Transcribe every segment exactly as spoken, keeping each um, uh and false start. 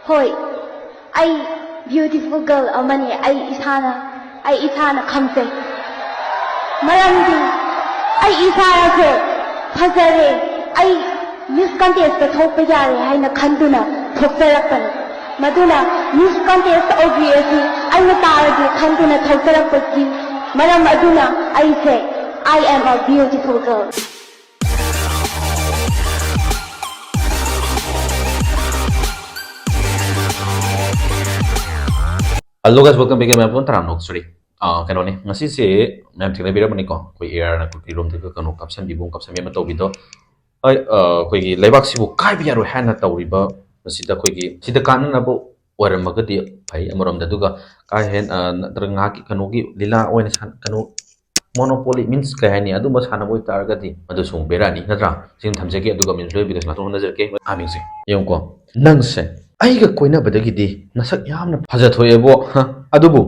ꯍꯣꯏ, ꯑꯩ beautiful girl ꯑꯃꯅꯤ꯫ ꯑꯩ ꯏꯁꯥꯅ ꯑꯩ ꯏꯁꯥꯅ ꯈꯪꯖꯩ꯫ ꯃꯔꯝꯗꯤ ꯑꯩ ꯏꯁꯥꯁꯦ ꯐꯖꯔꯦ, ꯑꯩ ꯃꯤꯁ ꯀꯟꯇꯦꯁꯇ ꯊꯣꯛꯄ ꯌꯥꯔꯦ ꯍꯥꯏꯅ ꯈꯟꯗꯨꯅ ꯊꯣꯛꯆꯔꯛꯄꯅꯤ꯫ ꯃꯗꯨꯅ ꯃꯤꯁ ꯀꯟꯇꯦꯁꯇ ꯑꯣꯏꯕꯤꯔꯁꯤ ꯑꯩꯅ ꯇꯥꯔꯒꯦ ꯈꯟꯗꯨꯅ ꯊꯣꯛꯆꯔꯛꯄꯒꯤ ꯃꯔꯝ ꯑꯗꯨꯅ ꯑꯩꯁꯦ I am a beautiful girl꯫ Hello guys, welcome back again. ꯃꯌꯥꯝ ꯄꯨꯟꯅ ꯇꯔꯥꯝꯅ ꯑꯣꯛꯆꯔꯤ꯫ ꯑꯥ, ꯀꯩꯅꯣꯅꯤ, ꯉꯁꯤꯁꯦ ꯃꯌꯥꯝ ꯊꯦꯡꯅꯕꯤꯔꯝꯃꯅꯤꯀꯣ, ꯑꯩꯈꯣꯏ ꯑꯦ ꯑꯥꯔꯅ ꯀꯨꯀꯤꯔꯣꯝꯗꯒꯤ ꯀꯩꯅꯣ ꯀꯥꯞꯁꯟꯕꯤꯕ ꯑꯃ, ꯀꯥꯞꯁꯟꯕꯤ ꯑꯃ ꯇꯧꯕꯤꯗꯣ꯫ ꯍꯣꯏ, ꯑꯥ, ꯑꯩꯈꯣꯏꯒꯤ ꯂꯩꯕꯥꯛꯁꯤꯕꯨ ꯀꯥꯏꯕ ꯌꯥꯔꯣꯏ ꯍꯥꯏꯅ ꯇꯧꯔꯤꯕ ꯃꯁꯤꯗ ꯑꯩꯈꯣꯏꯒꯤ ꯁꯤꯗ ꯀꯥꯟꯅꯅꯕ ꯑꯣꯏꯔꯝꯃꯒꯗꯤ ꯐꯩ ꯑꯃꯔꯣꯝꯗ, ꯑꯗꯨꯒ ꯀꯥ ꯍꯦꯟꯅ, ꯑꯥ, ꯅꯠꯇ꯭ꯔꯒ ꯉꯥꯏꯍꯥꯛꯀꯤ ꯀꯩꯅꯣꯒꯤ ꯂꯤꯂꯥ ꯑꯣꯏꯅ ꯁꯥꯟ-, ꯀꯩꯅꯣ ꯃꯣꯅꯣꯄꯣꯂꯤ ꯃꯤꯟꯁ ꯀꯩ ꯍꯥꯏꯅꯤ, ꯑꯗꯨꯝꯕ ꯁꯥꯟꯅꯕ ꯑꯣꯏꯇꯥꯔꯒꯗꯤ ꯃꯗꯨꯁꯨ ꯑꯃꯨꯛ ꯕꯦꯔꯥꯅꯤ, ꯅꯠꯇ꯭ꯔꯥ? ꯁꯤꯃ ꯊꯝꯖꯒꯦ, ꯑꯗꯨꯒ ꯃꯤꯟꯁ ꯂꯣꯏꯕꯤꯗ ꯉꯥꯛꯇꯪ ꯍꯣꯠꯅꯖꯔꯛꯀꯦ꯫ ꯑꯥ, ꯃꯤꯡꯁꯦ ꯌꯦꯡꯉꯨꯀꯣ, ꯅꯪꯁꯦ ꯑꯩꯒ ꯀꯣꯏꯅꯕꯗꯒꯤꯗꯤ ꯅꯁꯛ ꯌꯥꯝꯅ ꯐꯖꯊꯣꯛꯑꯦꯕꯣ꯫ ꯍ, ꯑꯗꯨꯕꯨ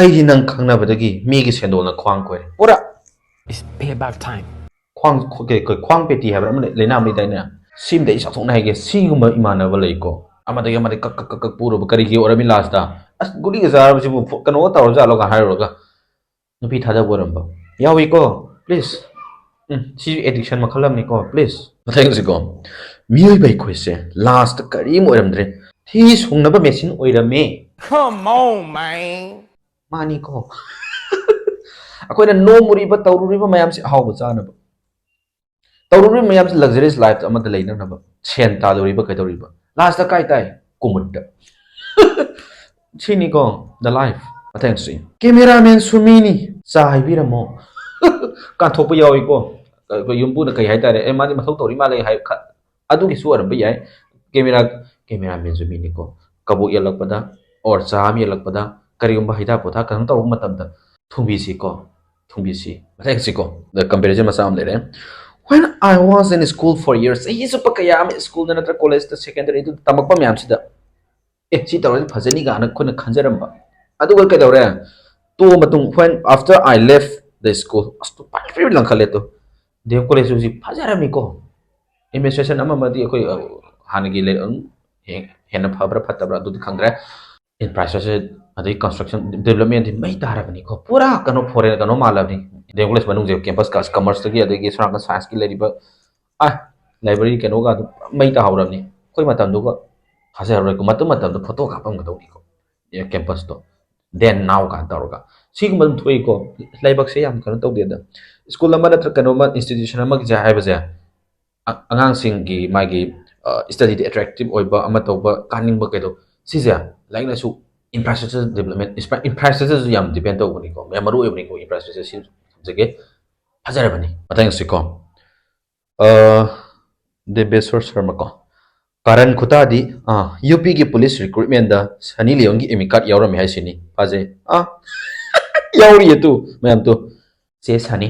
ꯑꯩꯗꯤ ꯅꯪ ꯈꯪꯅꯕꯗꯒꯤ ꯃꯤꯒꯤ ꯁꯦꯟꯗꯣꯜꯅ ꯈ꯭ꯋꯥꯡ ꯀꯣꯏꯔꯦ꯫ ꯄꯨꯔꯥ It's payback time. ꯈ꯭ꯋꯥꯡ, ꯈ-, ꯀꯩ-, ꯀꯩ-, ꯈ꯭ꯋꯥꯡ ꯄꯦꯇꯤ ꯍꯥꯏꯕ꯭ꯔꯥ ꯑꯃ ꯂꯩ-, ꯂꯩꯅꯥ ꯑꯃ ꯂꯩꯗꯥꯏꯅꯦ? ꯁꯤꯃꯗꯤ ꯑꯩ ꯆꯥꯎꯊꯣꯛꯅ ꯍꯥꯏꯒꯦ, ꯁꯤꯒꯨꯝꯕ ꯏꯃꯥꯟꯅꯕ ꯂꯩꯀꯣ, ꯑꯃꯗꯒꯤ ꯑꯃꯗꯒꯤ ꯀꯛ ꯀꯛ ꯀꯛ ꯀꯛ ꯄꯨꯔꯨꯕ, ꯀꯔꯤꯒꯤ ꯑꯣꯏꯔꯝꯃꯤ ꯂꯥꯁꯇ? ꯑꯁ, ꯒꯨꯂꯤꯒ ꯆꯥꯔꯕꯁꯤꯕꯨ ꯐ-, ꯀꯩꯅꯣꯒ ꯇꯧꯔꯖꯥꯠꯂꯣꯒ ꯍꯥꯏꯔꯨꯔꯒ ꯅꯨꯄꯤ ꯊꯥꯗꯕ ꯑꯣꯏꯔꯝꯕ ꯌꯥꯎꯏꯀꯣ꯫ ꯄ꯭ꯂꯤꯖ, ꯎꯝ, ꯁꯤꯁꯨ ꯑꯦꯗꯤꯛꯁꯟ ꯃꯈꯜ ꯑꯃꯅꯤꯀꯣ꯫ ꯄ꯭ꯂꯤꯖ, ꯃꯊꯪꯁꯤꯀꯣ, ꯃꯤꯑꯣꯏꯕ ꯑꯩꯈꯣꯏꯁꯦ ꯂꯥꯁꯇ ꯀꯔꯤꯝ ꯑꯣꯏꯔꯝꯗ꯭ꯔꯦ, ꯊꯤ ꯁꯨꯡꯅꯕ ꯃꯦꯆꯤꯟ ꯑꯣꯏꯔꯝꯃꯦ꯫ Come on, man. ꯃꯥꯅꯤꯀꯣ꯫ ꯑꯩꯈꯣꯏꯅ ꯅꯣꯝꯃꯨꯔꯤꯕ, ꯇꯧꯔꯨꯔꯤꯕ ꯃꯌꯥꯝꯁꯦ ꯑꯍꯥꯎꯕ ꯆꯥꯅꯕ, ꯇꯧꯔꯨꯔꯤꯕ ꯃꯌꯥꯝꯁꯦ ꯂꯛꯖꯔꯤꯌꯁ ꯂꯥꯏꯐ ꯑꯃꯗ ꯂꯩꯅꯅꯕ ꯁꯦꯟ ꯇꯥꯜꯂꯨꯔꯤꯕ, ꯀꯩꯗꯧꯔꯤꯕ, ꯂꯥꯁꯇ ꯀꯥꯏ ꯇꯥꯏ? ꯀꯨꯃꯨꯠꯇ꯫ ꯁꯤꯅꯤꯀꯣ the life꯫ ꯃꯊꯪꯁꯤ, ꯀꯦꯃꯦꯔꯥꯃꯦꯟꯁꯨ ꯃꯤꯅꯤ, ꯆꯥ ꯍꯩꯕꯤꯔꯝꯃꯣ꯫ ꯀꯥꯟꯊꯣꯛꯄ ꯌꯥꯎꯏꯀꯣ꯫ ꯑꯩꯈꯣꯏ ꯌꯨꯝꯕꯨꯅ ꯀꯩ ꯍꯥꯏꯇꯥꯔꯦ, "ꯑꯦ, ꯃꯥꯗꯤ ꯃꯊꯧ ꯇꯧꯔꯤ ꯃꯥꯜꯂꯦ" ꯍꯥꯏ ꯈ-, ꯑꯗꯨꯒꯤꯁꯨ ꯑꯣꯏꯔꯝꯕ ꯌꯥꯏ꯫ ꯀꯦꯃꯦꯔꯥ, ꯀꯦꯃꯦꯔꯥꯃꯦꯟꯁꯨ ꯃꯤꯅꯤꯀꯣ꯫ ꯀꯕꯣꯛ ꯌꯦꯜꯂꯛꯄꯗ, ꯑꯣꯔ ꯆꯥ ꯑꯃ ꯌꯦꯜꯂꯛꯄꯗ, ꯀꯔꯤꯒꯨꯝꯕ ꯍꯩꯊꯥ ꯄꯣꯊꯥ ꯀꯩꯅꯣ ꯇꯧꯔꯛꯄ ꯃꯇꯝꯗ ꯊꯣꯡꯕꯤꯁꯤꯀꯣ, ꯊꯣꯡꯕꯤꯁꯤ꯫ ꯃꯊꯪꯁꯤꯀꯣ, the comparison ꯃꯆꯥ ꯑꯃ ꯂꯩꯔꯦ꯫ When I was in school for years, ꯆꯍꯤ ꯆꯨꯞꯄ ꯀꯌꯥ ꯑꯃ ꯁ꯭ꯀꯨꯜꯗ ꯅꯠꯇ꯭ꯔꯒ ꯀꯣꯂꯦꯖꯇ, ꯁꯦꯀꯦꯟꯗꯔꯤꯗ ꯇꯝꯃꯛꯄ ꯃꯌꯥꯝꯁꯤꯗ, "ꯑꯦ, ꯁꯤ ꯇꯧꯔꯗꯤ ꯐꯖꯅꯤ" ꯀꯥꯏꯅ ꯑꯩꯈꯣꯏꯅ ꯈꯟꯖꯔꯝꯕ꯫ ꯑꯗꯨꯒ ꯀꯩꯗꯧꯔꯦ? ꯇꯣꯛꯑ ꯃꯇꯨꯡ, when after I left the school, ꯑꯁ, ꯇꯨ ꯐꯖꯅ ꯂꯪꯈꯠꯂꯦ ꯇꯨ꯫ ꯗꯤ ꯑꯦꯝ ꯀꯣꯂꯦꯖꯁꯨ ꯍꯧꯖꯤꯛ ꯐꯖꯔꯝꯃꯤꯀꯣ꯫ ꯑꯦꯗꯃꯤꯅꯤꯁꯇ꯭ꯔꯦꯁꯟ ꯑꯃ ꯑꯃꯗꯤ ꯑꯩꯈꯣꯏ, ꯑ, ꯍꯥꯟꯅꯒꯤ ꯂꯩ-, ꯑꯗꯨꯝ ꯍꯦꯟꯅ ꯐꯕ꯭ꯔꯥ ꯐꯠꯇꯕ꯭ꯔꯥ ꯑꯗꯨꯗꯤ ꯈꯪꯗ꯭ꯔꯦ꯫ ꯏꯟꯐ꯭ꯔꯥꯁ꯭ꯇ꯭ꯔꯛꯆꯔ ꯑꯗꯩ ꯀꯟꯁꯇ꯭ꯔꯛꯁꯟ ꯗꯦꯕꯂꯞꯃꯦꯟꯗꯤ ꯃꯩ ꯇꯥꯔꯕꯅꯤꯀꯣ, ꯄꯨꯔꯥ ꯀꯩꯅꯣ ꯐꯣꯔꯦꯟ ꯀꯩꯅꯣ ꯃꯥꯜꯂꯕꯅꯤ꯫ ꯗꯤ ꯑꯦꯝ ꯀꯣꯂꯦꯖ ꯃꯅꯨꯡꯁꯦ ꯀꯦꯝꯄꯁ ꯀꯥꯁ ꯀꯃꯔꯁꯇꯒꯤ ꯑꯗꯒꯤ ꯁꯣꯝ ꯅꯥꯀꯟ ꯁꯥꯏꯟꯁꯀꯤ ꯂꯩꯔꯤꯕ ꯑ ꯂꯥꯏꯕ꯭ꯔꯦꯔꯤ ꯀꯩꯅꯣꯒ ꯑꯗꯨꯝ ꯃꯩ ꯇꯥꯍꯧꯔꯕꯅꯤ꯫ ꯑꯩꯈꯣꯏ ꯃꯇꯝꯗꯨꯒ ꯊꯥꯖꯔꯔꯣꯏꯀꯣ, ꯃꯇꯝ ꯃꯇꯝꯗ ꯐꯣꯇꯣ ꯀꯥꯞꯄꯝꯒꯗꯧꯅꯤꯀꯣ ꯀꯦꯝꯄꯁꯇꯣ꯫ ꯗꯦꯟ ꯅꯥꯎ ꯀꯥꯏꯅ ꯇꯧꯔꯒ ꯁꯤꯒꯨꯝꯕ ꯑꯗꯨꯝ ꯊꯣꯛꯏꯀꯣ꯫ ꯂꯥꯏꯕꯛꯁꯦ ꯌꯥꯝ ꯀꯩꯅꯣ ꯇꯧꯗꯦꯗ꯫ ꯁ꯭ꯀꯨꯜ ꯑꯃ ꯅꯠꯇ꯭ꯔꯒ ꯀꯩꯅꯣꯝꯃ ꯏꯟꯁꯇꯤꯇ꯭ꯌꯨꯁꯟ ꯑꯃꯒꯤꯁꯦ ꯍꯥꯏꯕꯁꯦ ꯑꯉꯥꯡꯁꯤꯡꯒꯤ ꯃꯥꯒꯤ ꯁ꯭ꯇꯗꯤꯗ ꯑꯦꯇ꯭ꯔꯦꯛꯇꯤꯞ ꯑꯣꯏꯕ ꯑꯃ ꯇꯧꯕ ꯀꯥꯅꯤꯡꯕ ꯀꯩꯗꯧ ꯁꯤꯁꯦ ꯂꯥꯏꯔꯤꯛ ꯂꯥꯏꯁꯨ ꯏꯟꯐ꯭ꯔꯥꯁ꯭ꯇ꯭ꯔꯛꯆꯔ ꯗꯦꯕꯂꯞꯃꯦꯟ ꯏꯟꯐ꯭ꯔꯥꯁ꯭ꯇ꯭ꯔꯛꯆꯔꯁꯨ ꯌꯥꯝ ꯗꯤꯄꯦꯟ ꯇꯧꯕꯅꯤꯀꯣ꯫ ꯌꯥꯝ ꯃꯔꯨ ꯑꯣꯏꯕꯅꯤꯀꯣ ꯏꯟꯐ꯭ꯔꯥꯁ꯭ꯇ꯭ꯔꯛꯆꯔ ꯁꯤ ꯊꯝꯖꯒꯦ꯫ ꯐꯖꯔꯕꯅꯤ꯫ ꯃꯊꯪ ꯑꯁꯤꯀꯣ ꯗꯦꯕꯦꯁꯣꯔ ꯁꯔꯃ ꯀꯣ ꯀꯥꯔꯟ ꯈꯨꯇꯥꯗꯤ ꯌꯨ ꯄꯤꯒꯤ ꯄꯨꯂꯤꯁ ꯔꯤꯀ꯭ꯔꯨꯠꯃꯦꯟꯗ ꯁꯅꯤ ꯂꯤꯌꯣꯟꯒꯤ ꯑꯦꯃꯤ ꯀꯥꯔꯠ ꯌꯥꯎꯔꯝꯃꯤ ꯍꯥꯏꯁꯤꯅꯤ꯫ ꯐꯖꯩ꯫ ꯑꯥ ꯌꯥꯎꯔꯤꯌꯦ ꯇꯨ ꯃꯌꯥꯝ ꯇꯨ꯫ ꯆꯦ ꯁꯅꯤ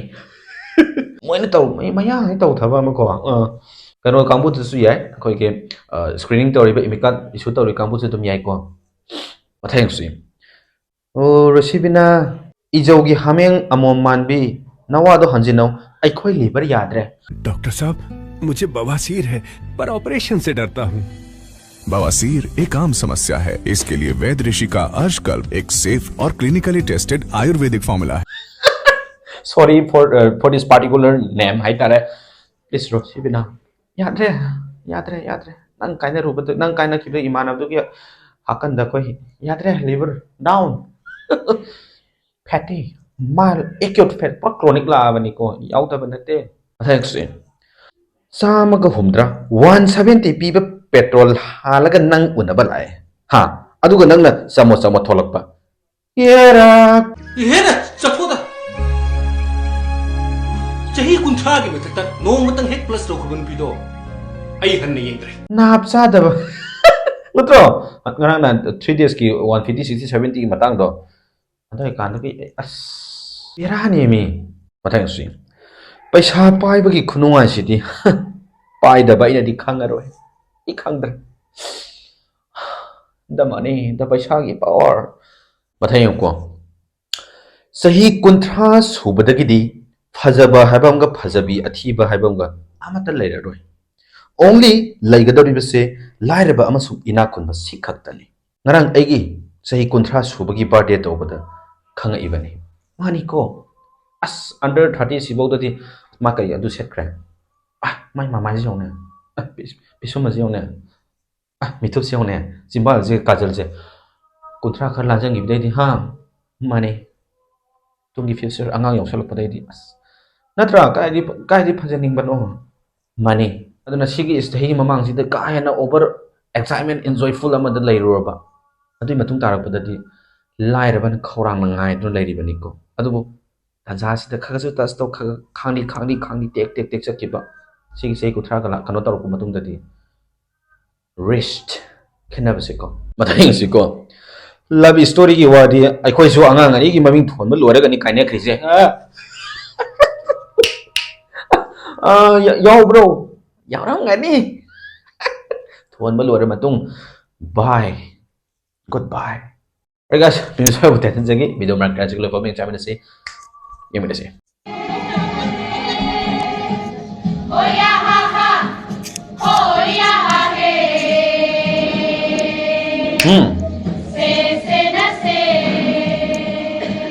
ꯃꯣꯏꯅ ꯇꯧ ꯃꯌꯥꯡꯅ ꯇꯧ ꯊꯕꯛ ꯑꯃꯀꯣ꯫ ꯀꯩꯅꯣ ꯀꯥꯡꯕꯨꯗꯨꯁꯨ ꯌꯥꯏ, ꯑꯩꯈꯣꯏꯒꯤ ꯁ꯭ꯀ꯭ꯔꯤꯅꯤꯡ ꯇꯧꯔꯤꯕ ꯑꯦꯃꯤ ꯀꯥꯔꯠ ꯏꯁꯨ ꯇꯧꯔꯤꯕ ꯀꯥꯡꯕꯨꯁꯨ ꯑꯗꯨꯝ ꯌꯥꯏꯀꯣ꯫ ꯃꯊꯪꯁꯤ ꯑꯣ ꯔꯣꯁꯤꯕꯤꯅꯥ, ꯏꯖꯧꯒꯤ ꯍꯥꯃꯦꯡ ꯑꯃꯣꯝ ꯃꯥꯟꯕꯤ, ꯅꯋꯥꯗꯣ ꯍꯟꯖꯤꯟꯅꯧ꯫ ꯑꯩꯈꯣꯏ ꯂꯤꯚꯔ ꯌꯥꯗ꯭ꯔꯦ꯫ डॉक्टर साहब, मुझे बवासीर है, पर ऑपरेशन से डरता हूँ। बवासीर एक आम समस्या है, इसके लिए वैद ऋषि का अर्शकल्प एक सेफ और क्लिनिकली टेस्टेड आयुर्वेदिक फॉर्मूला है। Sorry for for this particular name ꯍꯥꯏꯇꯥꯔꯦ꯫ Please ꯔꯣꯁꯤꯕꯤꯅꯥ, ꯌꯥꯗ꯭ꯔꯦ, ꯌꯥꯗ꯭ꯔꯦ, ꯌꯥꯗ꯭ꯔꯦ꯫ ꯅꯪ ꯀꯥꯏꯅꯔꯨꯕꯗ, ꯅꯪ ꯀꯥꯏꯅꯈꯤꯕꯗ ꯏꯃꯥꯟꯅꯕꯗꯨꯒꯤ ꯍꯥꯀꯟꯗ ꯑꯩꯈꯣꯏ ꯌꯥꯗ꯭ꯔꯦ, liver down, fatty, mild, acute fat, ꯄꯨꯔꯥ chronic ꯂꯥꯛꯑꯕꯅꯤꯀꯣ, ꯌꯥꯎꯗꯕ ꯅꯠꯇꯦ꯫ ꯃꯊꯪꯁꯦ ꯆꯥꯝꯃꯒ ꯍꯨꯝꯗ꯭ꯔꯥ, ꯋꯥꯟ ꯁꯚꯦꯟꯇꯤ ꯄꯤꯕ ꯄꯦꯇ꯭ꯔꯣꯜ ꯍꯥꯜꯂꯒ ꯅꯪ ꯎꯅꯕ ꯂꯥꯛꯑꯦ꯫ ꯍꯥ? ꯑꯗꯨꯒ ꯅꯪꯅ ꯆꯝꯃꯣ ꯆꯝꯃꯣ ꯊꯣꯛꯂꯛꯄ꯫ ꯌꯦꯔꯥ! ꯍꯦꯔꯥ! ꯆꯠꯊꯣꯛꯑꯗ! ꯆꯍꯤ ꯀꯨꯟꯊ꯭ꯔꯥꯒꯤ ꯃꯊꯛꯇ ꯅꯣꯡꯃꯇꯪ ꯍꯦꯛ ꯄ꯭ꯂꯁ ꯇꯧꯈꯤꯕ ꯅꯨꯄꯤꯗꯣ ꯑꯩ ꯍꯟꯅ ꯌꯦꯡꯗ꯭ꯔꯦ꯫ ꯅꯥꯞ ꯆꯥꯗꯕ꯫ ꯅꯠꯇ꯭ꯔꯣ? ꯉꯔꯥꯡ ꯅꯍꯥꯟ ꯊ꯭ꯔꯤ ꯗꯦꯖꯀꯤ ꯋꯥꯟ ꯐꯤꯐꯇꯤ, ꯁꯤꯛꯁꯇꯤ, ꯁꯚꯦꯟꯇꯤꯒꯤ ꯃꯇꯥꯡꯗꯣ꯫ ꯑꯗꯨ ꯑꯣꯏꯀꯥꯟꯗꯒꯤ ꯑꯁ ꯕꯦꯔꯥꯅꯦꯃꯤ꯫ ꯃꯊꯪꯁꯤ ꯄꯩꯁꯥ ꯄꯥꯏꯕꯒꯤ ꯈꯨꯅꯨꯡꯉꯥꯏꯁꯤꯗꯤ ꯄꯥꯏꯗꯕ ꯑꯩꯅꯗꯤ ꯈꯪꯉꯔꯣꯏ꯫ ꯑꯩ ꯈꯪꯗ꯭ꯔꯦ꯫ The money, the ꯄꯩꯁꯥꯒꯤ power꯫ ꯃꯊꯪ ꯌꯦꯡꯉꯨꯀꯣ꯫ ꯆꯍꯤ ꯀꯨꯟꯊ꯭ꯔꯥ ꯁꯨꯕꯗꯒꯤꯗꯤ ꯐꯖꯕ ꯍꯥꯏꯕ ꯑꯃꯒ ꯐꯖꯕꯤ ꯑꯊꯤꯕ ꯍꯥꯏꯕ ꯑꯃꯒ ꯑꯃꯠꯇ ꯂꯩꯔꯔꯣꯏ꯫ Only ꯂꯩꯒꯗꯧꯔꯤꯕꯁꯦ ꯂꯥꯏꯔꯕ ꯑꯃꯁꯨꯡ ꯏꯅꯥꯛ ꯈꯨꯟꯕ ꯁꯤ ꯈꯛꯇꯅꯤ꯫ ꯉꯔꯥꯡ ꯑꯩꯒꯤ ꯆꯍꯤ ꯀꯨꯟꯊ꯭ꯔꯥ ꯁꯨꯕꯒꯤ ꯕꯥꯔꯗꯦ ꯇꯧꯕꯗ ꯈꯪꯉꯛꯏꯕꯅꯤ꯫ ꯃꯥꯅꯤꯀꯣ, ꯑꯁ, ꯑꯟꯗꯔ ꯊꯥꯔꯇꯤ ꯁꯤꯐꯧꯗꯗꯤ ꯃꯥ ꯀꯩ ꯑꯗꯨ ꯁꯦꯠꯈ꯭ꯔꯦ꯫ ꯑ, ꯃꯥꯏ ꯃꯃꯥꯏꯁꯤ ꯌꯦꯡꯉꯨꯅꯦ꯫ ꯑ, ꯄꯤꯁ-, ꯄꯤꯁꯨꯝꯕꯁꯤ ꯌꯦꯡꯉꯨꯅꯦ꯫ ꯑ, ꯃꯤꯊꯨꯞꯁꯤ ꯌꯦꯡꯉꯨꯅꯦ꯫ ꯆꯤꯝꯕꯥꯜꯁꯦ, ꯀꯥꯖꯜꯁꯦ꯫ ꯀꯨꯟꯊ꯭ꯔꯥ ꯈꯔ ꯂꯥꯟꯖꯟꯈꯤꯕꯗꯩꯗꯤ, ꯍꯥ? ꯃꯥꯅꯤ꯫ ꯇꯨꯡꯒꯤ ꯐ꯭ꯌꯨꯆꯔ ꯑꯉꯥꯡ ꯌꯥꯎꯁꯜꯂꯛꯄꯗꯩꯗꯤ, ꯑꯁ, ꯅꯠꯇ꯭ꯔꯥ? ꯀꯥꯏꯗꯤ, ꯀꯥꯏꯗꯤ ꯐꯖꯅꯤꯡꯕꯅꯣ? ꯃꯥꯅꯤ꯫ ꯑꯗꯨꯅ ꯁꯤꯒꯤ ꯆꯍꯤ ꯃꯃꯥꯡꯁꯤꯗ ꯀꯥ ꯍꯦꯟꯅ ꯑꯣꯚꯔ ꯑꯦꯛꯁꯥꯏꯠꯃꯦꯟ, ꯏꯟꯖꯣꯏꯐꯨꯜ ꯑꯃꯗ ꯂꯩꯔꯨꯔꯕ, ꯑꯗꯨꯒꯤ ꯃꯇꯨꯡ ꯇꯥꯔꯛꯄꯗꯗꯤ ꯂꯥꯏꯔꯕꯅ ꯈꯧꯔꯥꯡꯅ ꯉꯥꯏꯗꯨꯅ ꯂꯩꯔꯤꯕꯅꯤꯀꯣ꯫ ꯑꯗꯨꯕꯨ ꯇꯥꯟꯖꯥꯁꯤꯗ ꯈꯔꯁꯨ ꯇꯁ ꯇꯧ, ꯈꯔ ꯈꯥꯡꯂꯤ, ꯈꯥꯡꯂꯤ, ꯈꯥꯡꯂꯤ, ꯇꯦꯛ, ꯇꯦꯛ, ꯇꯦꯛ ꯆꯠꯈꯤꯕ꯫ ꯁꯤꯒꯤ ꯆꯍꯤ ꯀꯨꯟꯊ꯭ꯔꯥꯒ ꯂꯥ-, ꯀꯩꯅꯣ ꯇꯧꯔꯛꯄ ꯃꯇꯨꯡꯗꯗꯤ ꯔꯤꯁ ꯈꯦꯠꯅꯕꯁꯦꯀꯣ꯫ ꯃꯊꯪ ꯌꯦꯡꯁꯤꯀꯣ꯫ ꯂꯚ ꯁ꯭ꯇꯣꯔꯤꯒꯤ ꯋꯥꯗꯤ ꯑꯩꯈꯣꯏꯁꯨ ꯑꯉꯥꯡ ꯑꯅꯤꯒꯤ ꯃꯃꯤꯡ ꯊꯣꯟꯕ ꯂꯣꯏꯔꯒꯅꯤ ꯀꯥꯏꯅꯈ꯭ꯔꯤꯁꯦ꯫ ꯑ, ꯑ, ꯌꯥ-, ꯌꯥꯎꯕ꯭ꯔꯣ? ꯌꯥꯎꯔꯝꯒꯅꯤ꯫ ꯊꯣꯟꯕ ꯂꯣꯏꯔ ꯃꯇꯨꯡ, bye, goodbye꯫ Hey guys, ꯃꯤꯁ ꯍꯣꯏꯕꯨ ꯇꯦꯟꯁꯟꯖꯒꯤ video ꯃꯔꯛꯇ ꯍꯧꯖꯤꯛ ꯂꯣꯏꯐꯥꯎ ꯌꯦꯡ ꯆꯥꯃꯤꯟꯅꯁꯤ, ꯌꯦꯡꯃꯤꯟꯅꯁꯤ꯫ ꯎꯝ꯫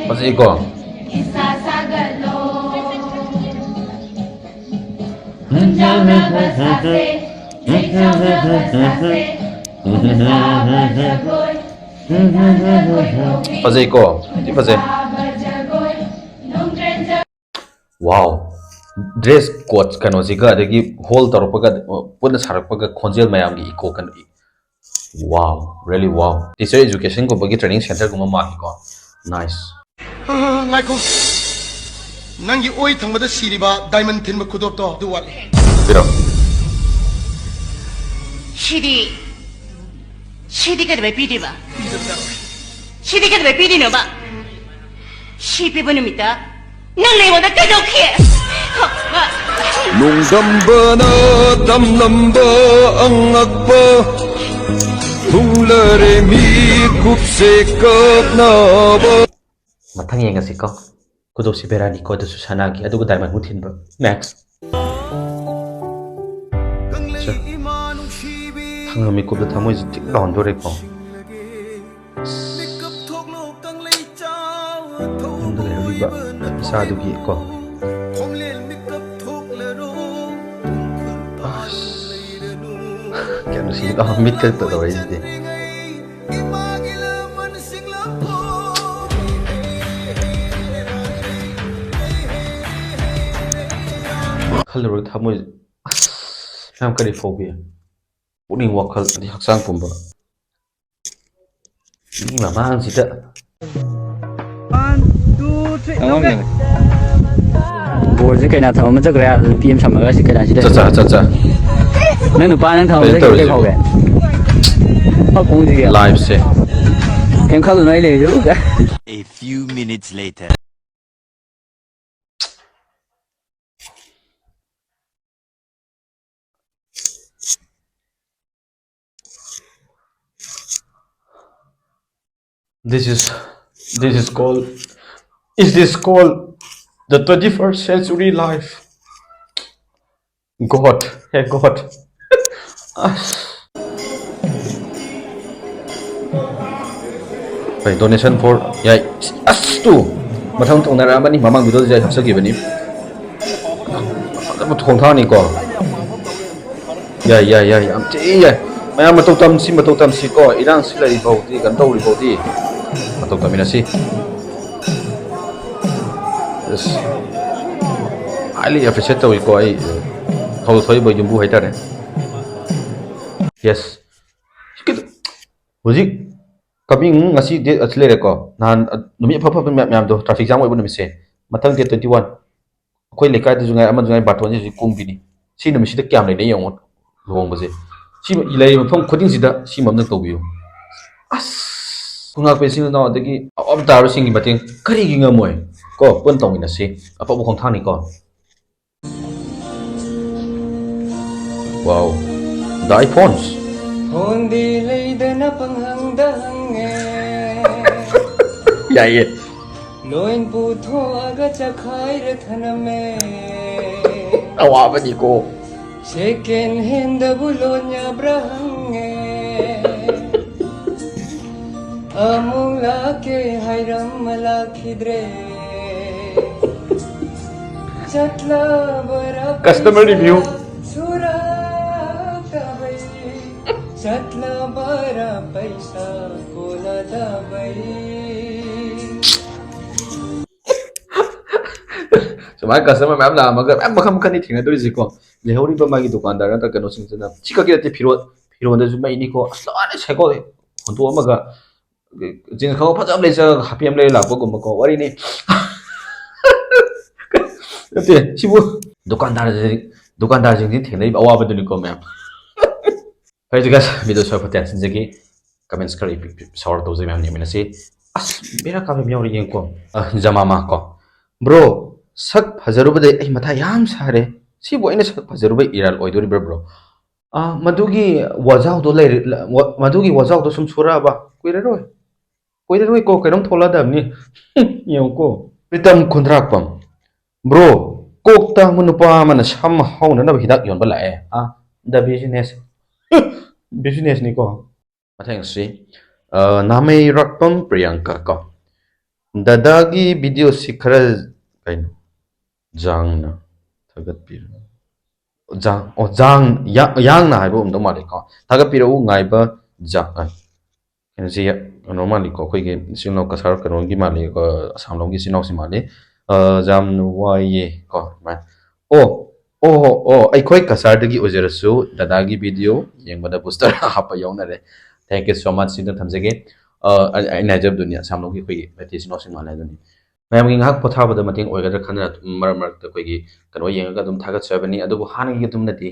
ꯐꯖꯩꯀꯣ? ꯐꯖꯩꯀꯣ? ꯊꯤ ꯐꯖꯩ꯫ Wow, dress code ꯀꯩꯅꯣꯁꯤꯒ ꯑꯗꯒꯤ ꯍꯣꯜ ꯇꯧꯔꯛꯄꯒ, ꯄꯨꯟꯅ ꯁꯥꯔꯛꯄꯒ ꯈꯣꯟꯖꯦꯜ ꯃꯌꯥꯝꯒꯤ ꯏꯀꯣ ꯀꯩꯅꯣ꯫ Wow, really wow. Teacher education ꯒꯨꯝꯕꯒꯤ training centre ꯒꯨꯝꯕ ꯃꯥꯜꯂꯤꯀꯣ꯫ Nice. ꯑ, ꯉꯥꯏꯈꯣ꯫ ꯅꯪꯒꯤ ꯑꯣꯏ ꯊꯪꯕꯗ ꯁꯤꯔꯤꯕ diamond ꯊꯤꯟꯕ ꯈꯨꯗꯣꯞꯇꯣ ꯑꯗꯨ ꯋꯥꯠꯂꯤ꯫ ꯄꯤꯔꯣ꯫ ꯁꯤꯗꯤ, ꯁꯤꯗꯤ ꯀꯩꯗꯧꯕꯩ ꯄꯤꯗ꯭ꯔꯤꯕ? ꯁꯤꯗꯤ ꯀꯩꯗꯧꯕꯩ ꯄꯤꯗ꯭ꯔꯤꯅꯣꯕ? ꯁꯤ ꯄꯤꯕ ꯅꯨꯃꯤꯠꯇ ꯅꯪꯅ ꯑꯩꯉꯣꯟꯗ ꯀꯩꯗꯧꯈꯤ? ꯅꯣꯡꯗꯝꯕꯅ ꯇꯝꯂꯝꯕ ꯑꯉꯛꯄ ꯊꯨꯡꯂꯔꯦ ꯃꯤꯀꯨꯞꯁꯦ ꯀꯛꯅꯕ꯫ ꯃꯊꯪ ꯌꯦꯡꯉꯁꯤꯀꯣ꯫ ꯈꯨꯗꯣꯞꯁꯤ ꯕꯦꯔꯥꯅꯤꯀꯣ, ꯑꯗꯨꯁꯨ ꯁꯅꯥꯒꯤ, ꯑꯗꯨꯒ diamond ꯃꯨꯛ ꯊꯤꯟꯕ꯫ Next. ꯊꯪꯅ ꯃꯤꯀꯨꯞꯇ ꯊꯃꯣꯏꯁꯦ ꯇꯤꯛ ꯂꯥꯎꯍꯟꯗꯣꯔꯦꯀꯣ꯫ ꯌꯨꯝꯗ ꯂꯩꯍꯧꯔꯤꯕ ꯏꯆꯥꯗꯨꯒꯤ ꯀꯣ꯫ ꯑꯁ, ꯀꯌꯥꯝ ꯅꯨꯡꯁꯤꯗ ꯃꯤꯠꯀ ꯇꯧꯔꯛꯏꯁꯤꯗꯤ꯫ ꯈꯜꯂꯨꯔꯒ ꯊꯃꯣꯏ ꯑꯁ ꯌꯥꯝ ꯀꯔꯤ ꯐꯥꯎꯕꯤ꯫ ꯄꯨꯛꯅꯤꯡ ꯋꯥꯈꯜ ꯑꯗꯩ ꯍꯛꯆꯥꯡ ꯄꯨꯝꯕ꯫ ꯃꯤ ꯃꯃꯥꯡꯁꯤꯗ꯫ ꯇꯥꯃꯣ, ꯕꯣꯜꯁꯦ ꯀꯩꯅꯥ ꯊꯝꯃ ꯆꯠꯈ꯭ꯔꯦ, ꯑꯗꯨ ꯅꯨꯄꯤ ꯑꯃ ꯊꯝꯃꯒ ꯁꯤ ꯀꯩꯅꯥꯁꯤꯗ꯫ ꯆꯠꯆꯥ, ꯆꯠꯆꯥ꯫ ꯅꯪ ꯅꯨꯄꯥ ꯅꯪ ꯊꯝꯃ ꯀꯩꯅꯣ ꯆꯠꯈ꯭ꯔꯦ, ꯇꯧꯔꯤꯁꯤꯕꯣ? ꯀꯩ ꯐꯥꯎꯒꯦ? ꯐꯛ ꯈꯣꯡꯁꯤꯒꯦ꯫ Liveꯁꯦ꯫ ꯀꯩꯝ ꯈꯜꯂꯨꯅꯨ, ꯑꯩ ꯂꯩꯔꯤꯁꯤꯕꯨ꯫ A few minutes later. This is, this is called, is this called the twenty-first century life? God, hey God. ꯑꯁ꯫ ꯍꯣꯏ, donation for, ꯌꯥꯏ꯫ ꯑꯁ, ꯇꯨ꯫ ꯃꯊꯪ ꯊꯣꯡꯅꯔꯛꯑꯃꯅꯤ꯫ ꯃꯃꯥꯡ videoꯗꯁꯨ ꯑꯩ ꯍꯥꯞꯆꯈꯤꯕꯅꯤ꯫ ꯐꯖꯕ ꯊꯣꯡ ꯊꯥꯛꯅꯤꯀꯣ꯫ ꯌꯥꯏ, ꯌꯥꯏ, ꯌꯥꯏ, ꯌꯥꯝ ꯊꯤ ꯌꯥꯏ꯫ ꯃꯌꯥꯝ ꯃꯇꯧ ꯇꯝꯁꯤ, ꯃꯇꯧ ꯇꯝꯁꯤꯀꯣ꯫ ꯏꯔꯥꯡꯁꯤ ꯂꯩꯔꯤ ꯐꯥꯎꯗꯤ, ꯀꯩꯅꯣ ꯇꯧꯔꯤ ꯐꯥꯎꯗꯤ ꯃꯇꯧ ꯇꯝꯃꯤꯟꯅꯁꯤ꯫ ꯑꯁ꯫ Highly appreciate ꯇꯧꯏꯀꯣ ꯑꯩ ꯊꯧ ꯊꯣꯛꯏꯕ ꯌꯨꯝꯕꯨ ꯍꯥꯏꯇꯥꯔꯦ꯫ Yes꯫ ꯍꯧꯖꯤꯛ coming ꯉꯁꯤ date ꯑꯁꯤ ꯂꯩꯔꯦꯀꯣ꯫ ꯅꯍꯥꯟ, ꯑ, ꯅꯨꯃꯤꯠ ꯑꯐ ꯐꯕ ꯃꯌꯥꯝ, ꯃꯌꯥꯝꯗꯣ traffic jam ꯑꯣꯏꯕ ꯅꯨꯃꯤꯠꯁꯦ꯫ ꯃꯊꯪ date twenty one꯫ ꯑꯩꯈꯣꯏ ꯂꯩꯀꯥꯏꯗꯁꯨ ꯉꯥꯏ, ꯑꯃꯁꯨ ꯉꯥꯏ, ꯕꯥꯔꯇꯣꯟꯁꯦ ꯍꯧꯖꯤꯛ ꯀꯣꯡꯕꯤꯅꯤ꯫ ꯁꯤ ꯅꯨꯃꯤꯠꯁꯤꯗ ꯀꯌꯥꯝ ꯂꯩꯅꯩ ꯌꯦꯡꯉꯣ ꯂꯨꯍꯣꯡꯕꯁꯦ꯫ ꯁꯤ ꯂꯩꯔꯤꯕ ꯃꯐꯝ ꯈꯨꯗꯤꯡꯁꯤꯗ ꯁꯤꯃ ꯑꯝꯇꯪ ꯇꯧꯕꯤꯌꯨ꯫ ꯑꯁ! ꯈꯨꯉꯥꯛꯄ ꯏꯆꯤꯟ ꯏꯅꯥꯎ ꯑꯗꯒꯤ ꯑꯋꯥꯕ ꯇꯥꯔꯕꯁꯤꯡꯒꯤ ꯃꯇꯦꯡ ꯀꯔꯤꯒꯤ ꯉꯝꯃꯣꯏ? ꯀꯣ, ꯄꯨꯟꯅ ꯇꯧꯃꯤꯟꯅꯁꯤ꯫ ꯑꯐꯕ ꯈꯣꯡꯊꯥꯡꯅꯤꯀꯣ꯫ Wow. The iPhones. ꯐꯣꯟꯗꯤ ꯂꯩꯗꯅ ꯄꯪꯍꯪꯗ ꯍꯪꯉꯦ꯫ ꯌꯥꯏꯌꯦ꯫ ꯂꯣꯏ ꯄꯨꯊꯣꯛꯑꯒ ꯆꯈꯥꯏꯔ ꯊꯅꯝꯃꯦ꯫ ꯑꯋꯥꯕꯅꯤꯀꯣ꯫ Second handꯕꯨ ꯂꯣꯟ ꯌꯥꯕ꯭ꯔꯥ ꯍꯪꯉꯦ꯫ ꯑꯃꯨꯛ ꯂꯥꯛꯀꯦ ꯍꯥꯏꯔꯝꯃ ꯂꯥꯛꯈꯤꯗ꯭ꯔꯦ꯫ ꯆꯠꯂꯕꯔꯥ Customer review. ꯄꯩꯁꯥ ꯁꯨꯔꯛꯇꯕꯩ꯫ ꯆꯠꯂꯕꯔꯥ ꯄꯩꯁꯥ ꯀꯣꯟꯅꯗꯕꯩ꯫ ꯁꯨꯃꯥꯏꯅ customer ꯃꯌꯥꯝ ꯂꯥꯛꯑꯝꯃꯒ ꯃꯌꯥꯝ ꯃꯈꯜ ꯃꯈꯜꯅꯤ ꯊꯦꯡꯅꯗꯣꯔꯤꯁꯤꯀꯣ꯫ ꯂꯩꯍꯧꯔꯤꯕ ꯃꯥꯒꯤ ꯗꯨꯀꯥꯟꯗꯥꯔ ꯅꯠꯇ꯭ꯔꯒ ꯀꯩꯅꯣꯁꯤꯡꯁꯤꯅ ꯁꯤ ꯈꯛꯀꯤ ꯅꯠꯇꯦ, ꯐꯤꯔꯣꯜ, ꯐꯤꯔꯣꯜꯗꯁꯨ ꯃꯩꯅꯤꯀꯣ꯫ ꯑꯁ, ꯂꯣꯏꯅ ꯁꯥꯏꯀꯣ ꯍꯨꯟꯗꯣꯛꯑꯝꯃꯒ ꯖꯤꯟꯁ ꯈꯪꯒꯥꯎ ꯐꯖꯕ ꯂꯩꯖꯔꯒ ꯍꯥꯄꯤ ꯑꯃ ꯂꯩꯔ ꯂꯥꯛꯄꯒꯨꯝꯕꯀꯣ ꯋꯥꯔꯤꯅꯤ꯫ ꯅꯠꯇꯦ, ꯁꯤꯕꯨ ꯗꯨꯀꯥꯟꯗꯥꯔꯁꯤ, ꯗꯨꯀꯥꯟꯗꯥꯔꯁꯤꯡꯁꯤ ꯊꯦꯡꯅꯔꯤꯕ ꯑꯋꯥꯕꯗꯨꯅꯤꯀꯣ ꯃꯌꯥꯝ꯫ ꯐꯔꯦ, guys, video ꯁꯣꯏ ꯐꯠꯇꯦ ꯍꯥꯏꯁꯤꯟꯖꯒꯦ꯫ Comments ꯈꯔ ꯏꯄꯤ-, ꯏꯄꯤ-, ꯁꯥꯎꯔ ꯇꯧꯖꯩ ꯃꯌꯥꯝ ꯌꯦꯡꯃꯤꯟꯅꯁꯤ꯫ ꯑꯁ, ꯕꯦꯔꯥ ꯀꯥꯕ ꯑꯃ ꯌꯥꯎꯔꯤ, ꯌꯦꯡꯀꯣ꯫ ꯑ, ꯖꯃꯥꯃꯥ ꯀꯣ꯫ Bro, ꯁꯛ ꯐꯖꯔꯨꯕꯗꯩ ꯑꯩ ꯃꯊꯥ ꯌꯥꯝ ꯁꯥꯔꯦ꯫ ꯁꯤꯕꯨ ꯑꯩꯅ ꯁꯛ ꯐꯖꯔꯨꯕꯩ ꯏꯔꯥꯜ ꯑꯣꯏꯗꯣꯔꯤꯕ꯭ꯔꯥ, bro? ꯑ, ꯃꯗꯨꯒꯤ ꯋꯥꯖꯥꯎꯗꯣ ꯂꯩꯔ-, ꯂ-, ꯋꯥ-, ꯃꯗꯨꯒꯤ ꯋꯥꯖꯥꯎꯗꯣ ꯁꯨꯝ ꯁꯨꯔꯛꯑꯕ? ꯀꯨꯏꯔꯔꯣꯏ꯫ ꯀꯨꯏꯔꯔꯣꯏꯀꯣ, ꯀꯩꯅꯣꯝ ꯊꯣꯛꯂꯛꯑꯗꯕꯅꯤ꯫ ꯌꯦꯡꯉꯨꯀꯣ꯫ ꯄ꯭ꯔꯤꯇꯝ ꯈꯨꯟꯗ꯭ꯔꯥꯛꯄꯝ꯫ Bro, ꯀꯣꯛ ꯇꯥꯡꯕ ꯅꯨꯄꯥ ꯑꯃꯅ ꯁꯝ ꯍꯧꯅꯅꯕ ꯍꯤꯗꯥꯛ ꯌꯣꯟꯕ ꯂꯥꯛꯑꯦ꯫ ꯑ, the business꯫ Businessꯅꯤꯀꯣ꯫ ꯃꯊꯪ ꯑꯁꯤ, ꯑ, ꯅꯥꯃꯩꯔꯥꯛꯄꯝ ꯄ꯭ꯔꯤꯌꯥꯡꯀꯥ ꯀꯣ꯫ ꯗꯗꯥꯒꯤ videoꯁꯤ ꯈꯔ, ꯀꯩꯅꯣ, ꯖꯥꯡꯅ ꯊꯥꯒꯠꯄꯤꯔꯣ꯫ ꯖꯥꯡ, ꯑꯣ, ꯖꯥꯡ, ꯌꯥ-, ꯌꯥꯡꯅ ꯍꯥꯏꯕ ꯑꯣꯏꯔꯝꯗꯧ ꯃꯥꯜꯂꯦꯀꯣ꯫ ꯊꯥꯒꯠꯄꯤꯔꯛꯎ ꯉꯥꯏꯕ ꯖꯥꯡ, ꯑ, ꯀꯩꯅꯣꯁꯤ ꯌꯥ-, ꯀꯩꯅꯣ ꯃꯥꯜꯂꯤꯀꯣ, ꯑꯩꯈꯣꯏꯒꯤ ꯏꯆꯤꯜ ꯏꯅꯥꯎ ꯀꯁꯥꯔ ꯀꯩꯅꯣꯒꯤ ꯃꯥꯜꯂꯤ, ꯑ, ꯑꯁꯥꯝꯂꯣꯝꯒꯤ ꯏꯆꯤꯜ ꯏꯅꯥꯎꯁꯤ ꯃꯥꯜꯂꯤ꯫ ꯑ, ꯌꯥꯝꯅ ꯋꯥꯏꯌꯦ ꯀꯣ, ꯑꯗꯨꯃꯥꯏꯅ꯫ ꯑꯣ, ꯑꯣ, ꯑꯣ, ꯑꯩꯈꯣꯏ ꯀꯁꯥꯔꯗꯒꯤ ꯑꯣꯏꯖꯔꯁꯨ ꯗꯗꯥꯒꯤ video ꯌꯦꯡꯕꯗ booster ꯍꯥꯞꯄ ꯌꯥꯎꯅꯔꯦ꯫ Thank you so much꯫ ꯁꯤꯗ ꯊꯝꯖꯒꯦ꯫ ꯑ, ꯑꯩ-, ꯑꯩꯅ ꯍꯥꯏꯖꯕꯗꯨꯅꯤ, ꯑꯁꯥꯝꯂꯣꯝꯒꯤ ꯑꯩꯈꯣꯏꯒꯤ ꯃꯩꯇꯩ ꯏꯆꯤꯜ ꯏꯅꯥꯎꯁꯤꯡ ꯃꯥꯜꯂꯦ ꯍꯥꯏꯗꯨꯅꯤ꯫ ꯃꯌꯥꯝꯒꯤ ꯉꯥꯏꯍꯥꯛ ꯄꯣꯊꯥꯕꯗ ꯃꯇꯦꯡ ꯑꯣꯏꯒꯗ꯭ꯔꯥ ꯈꯟꯗꯅ ꯑꯗꯨꯝ ꯃꯔꯛ ꯃꯔꯛꯇ ꯑꯩꯈꯣꯏꯒꯤ ꯀꯩꯅꯣ ꯌꯦꯡꯉꯒ ꯑꯗꯨꯝ ꯊꯥꯒꯠꯆꯕꯅꯤ꯫ ꯑꯗꯨꯕꯨ ꯍꯥꯟꯅꯒꯤ ꯑꯗꯨꯝꯅꯗꯤ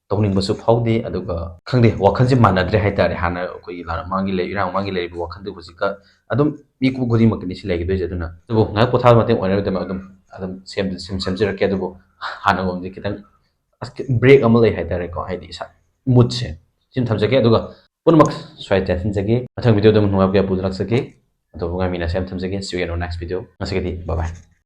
ꯇꯧꯅꯤꯡꯕꯁꯨ ꯐꯥꯎꯗꯦ꯫ ꯑꯗꯨꯒ ꯈꯪꯗꯦ, ꯋꯥꯈꯜꯁꯦ ꯃꯥꯟꯅꯗ꯭ꯔꯦ ꯍꯥꯏꯇꯥꯔꯦ꯫ ꯍꯥꯟꯅ ꯑꯩꯈꯣꯏꯒꯤ ꯂꯥꯟ ꯃꯃꯥꯡꯒꯤ ꯂꯩ-, ꯏꯔꯥꯡ ꯃꯃꯥꯡꯒꯤ ꯂꯩꯔꯤꯕ ꯋꯥꯈꯜꯗꯨ ꯍꯧꯖꯤꯛꯀ ꯑꯗꯨꯝ ꯃꯤ ꯈꯨꯗꯤꯡꯃꯛꯀꯤꯅꯤ ꯁꯤ ꯂꯩꯈꯤꯗꯣꯏꯁꯦ꯫ ꯑꯗꯨꯅ ꯑꯗꯨꯕꯨ ꯉꯥꯏꯍꯥꯛ ꯄꯣꯊꯥꯕ ꯃꯇꯦꯡ ꯑꯣꯏꯅꯕꯒꯤꯗꯃꯛ ꯑꯗꯨꯝ, ꯑꯗꯨꯝ ꯁꯦꯝ-, ꯁꯦꯝ-, ꯁꯦꯝꯖꯔꯛꯀꯦ꯫ ꯑꯗꯨꯕꯨ ꯍꯥꯟꯅꯒꯨꯝꯕꯗꯤ ꯈꯤꯇꯪ ꯑꯁ, break ꯑꯃ ꯂꯩ ꯍꯥꯏꯇꯥꯔꯦꯀꯣ, ꯍꯥꯏꯗꯤ ꯏꯁꯥ moodꯁꯦ꯫ ꯁꯤꯃ ꯊꯝꯖꯒꯦ, ꯑꯗꯨꯒ ꯄꯨꯝꯅꯃꯛ ꯁ꯭ꯋꯥꯏꯗ ꯇꯦꯟꯁꯤꯟꯖꯒꯦ꯫ ꯃꯊꯪ videoꯗ ꯑꯃꯨꯛ ꯅꯨꯡꯉꯥꯏꯕ ꯀꯌꯥ ꯄꯨꯗꯨꯅ ꯂꯥꯛꯆꯒꯦ꯫ ꯑꯗꯨꯕꯨ ꯉꯥꯏꯃꯤꯟꯅꯁꯦ ꯍꯥꯏꯅ ꯊꯝꯖꯒꯦ꯫ See you in our next video꯫ ꯉꯁꯤꯒꯤꯗꯤ bye bye꯫